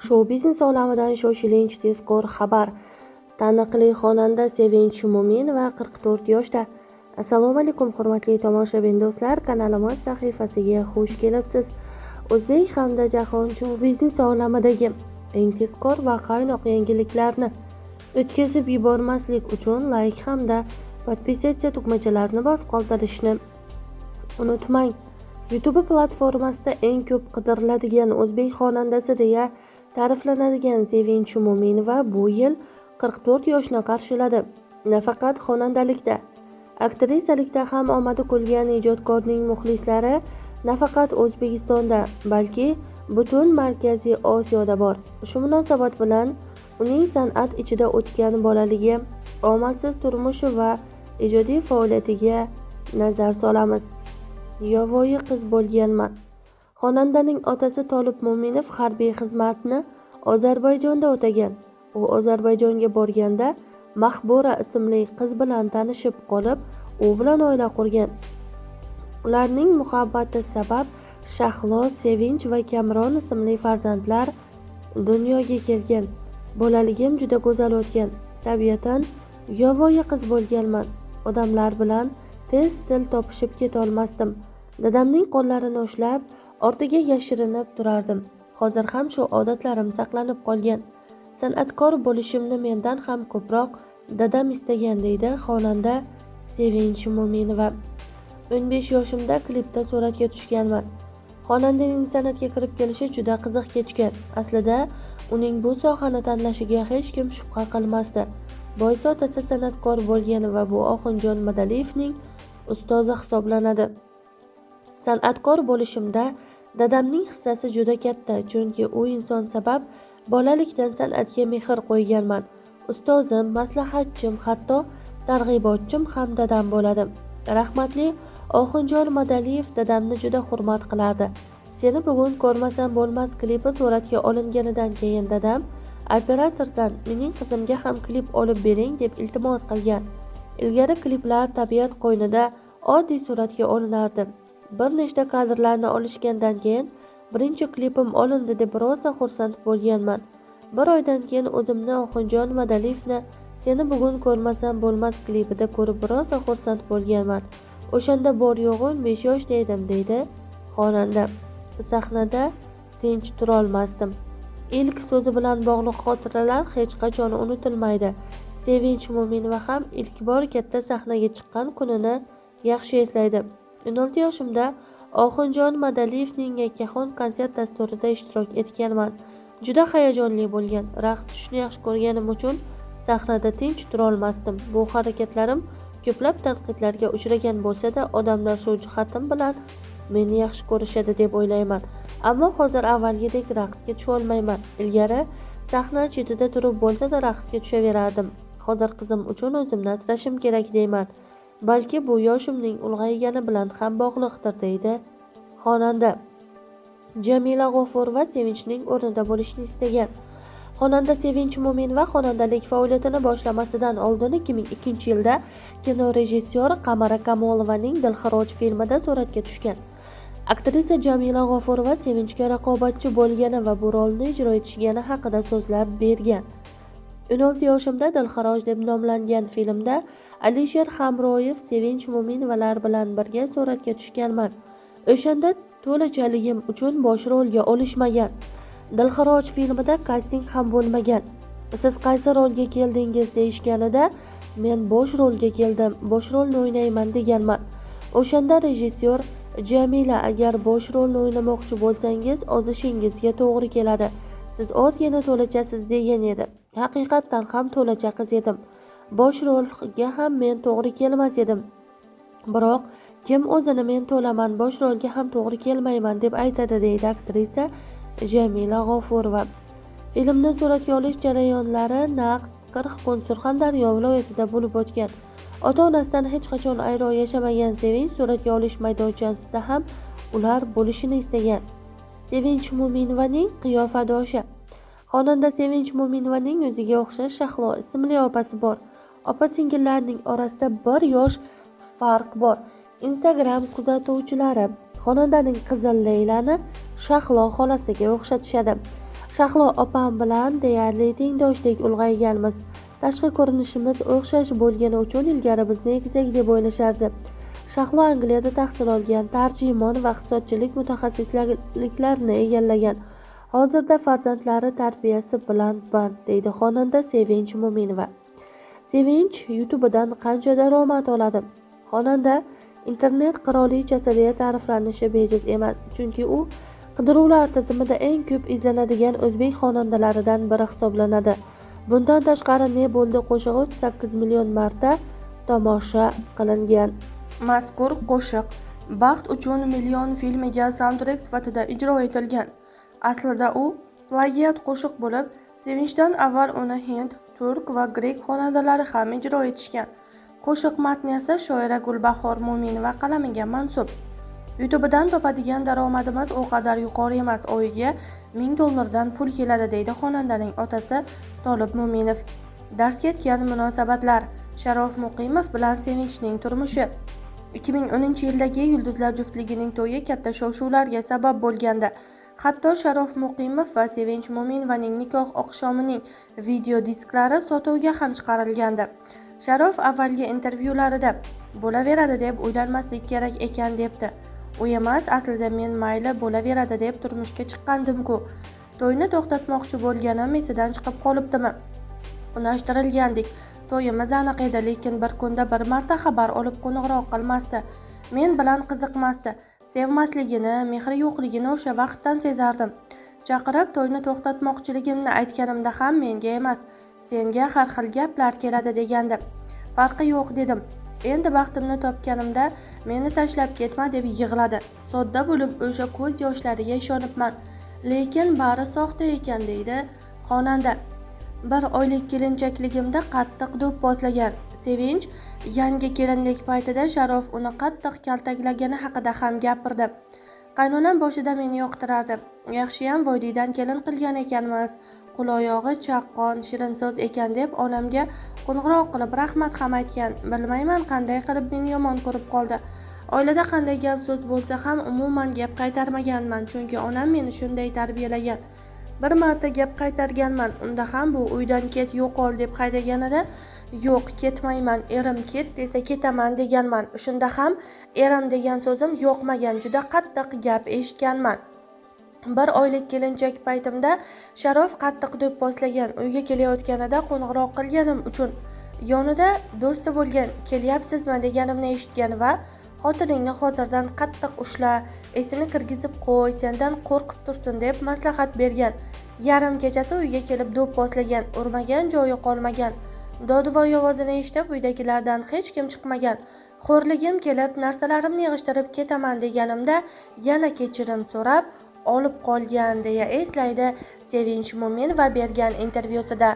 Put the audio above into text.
Shou-biznes olamidan shoshilinch tezkor xabar. Taniqli xonanda Sevinch Mo'minova 44 yoshda. Assalomu alaykum hurmatli tomoshabin do'stlar, kanalimiz sahifasiga xush kelibsiz. O'zbek hamda jahon shou-biznes olamidagi eng tezkor va qaynoq yangiliklarni o'tkazib yubormaslik uchun like hamda podpisatsiya tugmachalarini bosib qoldirishni unutmang. YouTube platformasida eng ko'p qidiriladigan o'zbek xonandasi deya ta'riflanadigan Sevinch Mo'minova bu yil 44 yoshni qarshiladi. Nafaqat xonandalikda, aktrisalikda ham omadi kulgan ijodkorning muxlislari nafaqat O'zbekistonda, balki butun Markaziy Osiyoda bor. Shu munosabat bilan uning san'at ichida o'tgan bolaligi, omadsiz turmushi va ijodiy faoliyatiga nazar solamiz. Yovvoyi qiz bo'lganman. Xonandaning otasi Tolib Mo'minov harbiy xizmatni Ozarbayjonda o'tagan. U Ozarbayjonga borganda Mahbura ismli qiz bilan tanishib qolib, u bilan oila qurgan. Ularning muhabbati sabab Shahlo, Sevinch va Kamron ismli farzandlar dunyoga kelgan. Bolaligim juda go'zal o'tgan. Tabiatan yovvoyi qiz bo'lganman. Odamlar bilan tez til topishib keta olmasdim. Dadamning qo'llarini ushlab, ortiga yashirinib turardim. Hozir ham shu odatlarim saqlanib qolgan. San'atkor bo'lishimni mendan ham ko'proq dadam istagan, deydi xonanda Sevinch Mo'minova. 15 yoshimda klipda suratga tushganman. Xonandaning san'atga kirib kelishi juda qiziq kechgan. Aslida uning bu sohani tanlashiga hech kim shubha qilmasdi. Boisi otasi san'atkor bo'lgan va bu Oxunjon Madaliyevning ustozi hisoblanadi. San'atkor bo'lishimda dadamning hissasi juda katta, chunki u inson sabab bolalikdan san'atga mehr qo'yganman. Ustozim, maslahatchim, hatto targ'ibotchim ham dadam bo'ladi. Rahmatli Oxunjon Madaliyev dadamni juda hurmat qilardi. Seni bugun ko'rmasam bo'lmas klipi suratga olinganidan keyin dadam operatordan mening qizimga ham klip olib bering deb iltimos qilgan. Ilgari kliplar tabiat qo'ynida oddiy suratga olinardi. Bir nechta kadrlarni olishgandan keyin birinchi klipim olindi deb rosa xursand bo'lganman. Bir oydan keyin o'zimni Oxunjon Madaliyevni Seni bugun ko'rmasam bo'lmas klipida ko'rib rosa xursand bo'lganman. O'shanda bor yo'g'i 15 yoshda edim, deydi xonanda. Sahnada tinch turolmasdim. Ilk so'zi bilan bog'liq xotiralar hech qachon unutilmaydi. Sevinch Mo'minova ham ilk bor katta sahnaga chiqqan kunini yaxshi eslaydi. 16 yoshimda Oxunjon Madaliyevning yakkaxon konsert dasturida ishtirok etganman. Juda hayajonli bo'lgan. Raqs tushishni yaxshi ko'rganim uchun sahnada tinch turolmasdim. Bu harakatlarim ko'plab tanqidlarga uchragan bo'lsa-da, odamlar shu jihatim bilan meni yaxshi ko'rishadi deb o'ylayman. Ammo hozir avvalgidek raqsga tusha olmayman. Ilgari sahna chetida turib bo'lsa-da raqsga tushaverardim. Hozir qizim uchun o'zimni asrashim kerak deyman. Balki bu yoshimning ulg'aygani bilan ham bog'liqdir, deydi xonanda. Jamila G'ofurova Sevinchning o'rnida bo'lishni istagan. Xonanda Sevinch Mo'minova xonandalik faoliyatini boshlamasidan oldin 2002-yilda kino rejissyor Qamara Kamolovaning Dilxiroj filmida suratga tushgan. Aktrisa Jamila G'ofurova Sevinchga raqobatchi bo'lgani va bu rolni ijro etishgani haqida so'zlab bergan. 16 yoshimda Dilxiroj deb nomlangan filmda Alisher Hamroyev Sevinch Mo'minovalar bilan birga suratga tushganman. O'shanda to'lachaligim uchun bosh rolga olishmagan. Dilxiroj filmida kasting ham bo'lmagan. Siz qaysi rolga keldingiz deyishganida men bosh rolga keldim, bosh rolni o'ynayman deganman. O'shanda rejissyor Jamila, agar bosh rolni o'ynamoqchi bo'lsangiz, ozishingizga to'g'ri keladi. Siz ozgina to'lachasiz degan edi. Haqiqatdan ham to'lacha qiz edim. Bosh rolga ham men to'g'ri kelmas edim. Biroq kim o'zini men to'laman, bosh rolga ham to'g'ri kelmayman deb aytadi, deydi aktrisa Jamila G'ofurova. Filmni suratga olish jarayonlari naq 40 kun Surxondaryo viloyatida bo'lib o'tgan. Ota-onasidan hech qachon ayro yashamagan Sevinch suratga olish maydonchasida ham ular bo'lishini istagan. Sevinch Mo'minovaning qiyofadoshi. Xonanda Sevinch Mo'minovaning o'ziga o'xshash Shahlo ismli opasi bor. Opa-singillarning orasida 1 yosh farq bor. Instagram kuzatuvchilari xonandaning qizi Leylani Shahlo xolasiga o'xshatishadi. Shahlo opam bilan deyarli tengdoshdek ulg'ayganmiz. Tashqi ko'rinishimiz o'xshash bo'lgani uchun ilgari bizni egizak deb o'ylashardi. Shahlo Angliyada tahsil olgan, tarjimon va iqtisodchilik mutaxassisliklarini egallagan. Hozirda farzandlari tarbiyasi bilan band, deydi xonanda Sevinch Mo'minova. Sevinch YouTube'dan qancha daromad oladi? Xonanda internet qirolichasi deya ta'riflanishi bejiz emas, chunki u qidiruvlar tizimida eng ko'p izlanadigan o'zbek xonandalaridan biri hisoblanadi. Bundan tashqari "Ne bo'ldi" qo'shig'i 38 million marta tomosha qilingan. Mazkur qo'shiq "Baxt uchun million" filmiga saundtrek sifatida ijro etilgan. Aslida u plagiat qo'shiq bo'lib, Sevinchdan avval uni hind, turk va grek xonandalari ham ijro etishgan. Qo'shiq matni esa shoira Gulbahor Mo'minova qalamiga mansub. YouTube'dan topadigan daromadimiz u qadar yuqori emas, oyiga $1000 dan pul keladi, deydi xonandaning otasi Tolib Mo'minov. Darz ketgan munosabatlar. Sharof Muqimov bilan Sevinchning turmushi. 2010-yildagi yulduzlar juftligining to'yi katta shov-shuvlarga sabab bo'lgandi. Hatto Sharof Muqimov va Sevinch Mo'minovaning nikoh oqshomining video disklari sotuvga ham chiqarilgandi. Sharof avvalgi intervyularida bo'laveradi deb o'ylanmaslik kerak ekan debdi. U emas, aslida men mayli bo'laveradi deb turmushga chiqqandim-ku. To'yni to'xtatmoqchi bo'lganim esidan chiqib qolibdimi? Unashtirilgandik. To'yimiz aniq edi, lekin bir kunda bir marta xabar olib qo'ng'iroq qilmasdi. Men bilan qiziqmasdi. Sevmasligini, mehri yo'qligini o'sha vaqtdan sezardim. Chaqirib to'yni to'xtatmoqchiligimni aytganimda ham menga emas, senga har xil gaplar keladi degandi. Farqi yo'q dedim. Endi baxtimni topganimda meni tashlab ketma deb yig'ladi. Sodda bo'lib o'sha ko'z yoshlariga ishonibman. Lekin bari soxta ekan, deydi xonanda. Bir oylik kelinchakligimda qattiq do'pposlagan. Sevinch yangi kelinlik paytida Sharof uni qattiq kaltaklagani haqida ham gapirdi. Qaynonam boshida meni yoqtirardi. Yaxshiyam vodiydan kelin qilgan ekanmiz. Qo'l-oyog'i chaqqon, shirinso'z ekan deb onamga qo'ng'iroq qilib rahmat ham aytgan. Bilmayman qanday qilib meni yomon ko'rib qoldi. Oilada qanday gap so'z bo'lsa ham umuman gap qaytarmaganman, chunki onam meni shunday tarbiyalagan. Bir marta gap qaytarganman, unda ham bu uydan ket, yo'qol deb haydaganida yo'q, ketmayman, erim ket desa ketaman deganman. Shunda ham erim degan so'zim yo'qmagan, juda qattiq gap eshitganman. Bir oylik kelinchak paytimda Sharof qattiq do'pposlagan. Uyga kelayotganida qo'ng'iroq qilganim uchun yonida do'sti bo'lgan, kelyapsizmi deganimni eshitgan va xotiningni hozirdan qattiq ushla, esini kirgizib qo'y, sendan qo'rqib tursin deb maslahat bergan. Yarim kechasi uyga kelib do'pposlagan, urmagan joyi qolmagan. Dodvoy ovozini eshitib uydagilardan hech kim chiqmagan. Xo'rligim kelib narsalarimni yig'ishtirib ketaman deganimda yana kechirim so'rab olib qolgan, deya eslaydi Sevinch Mo'minova bergan intervyusida.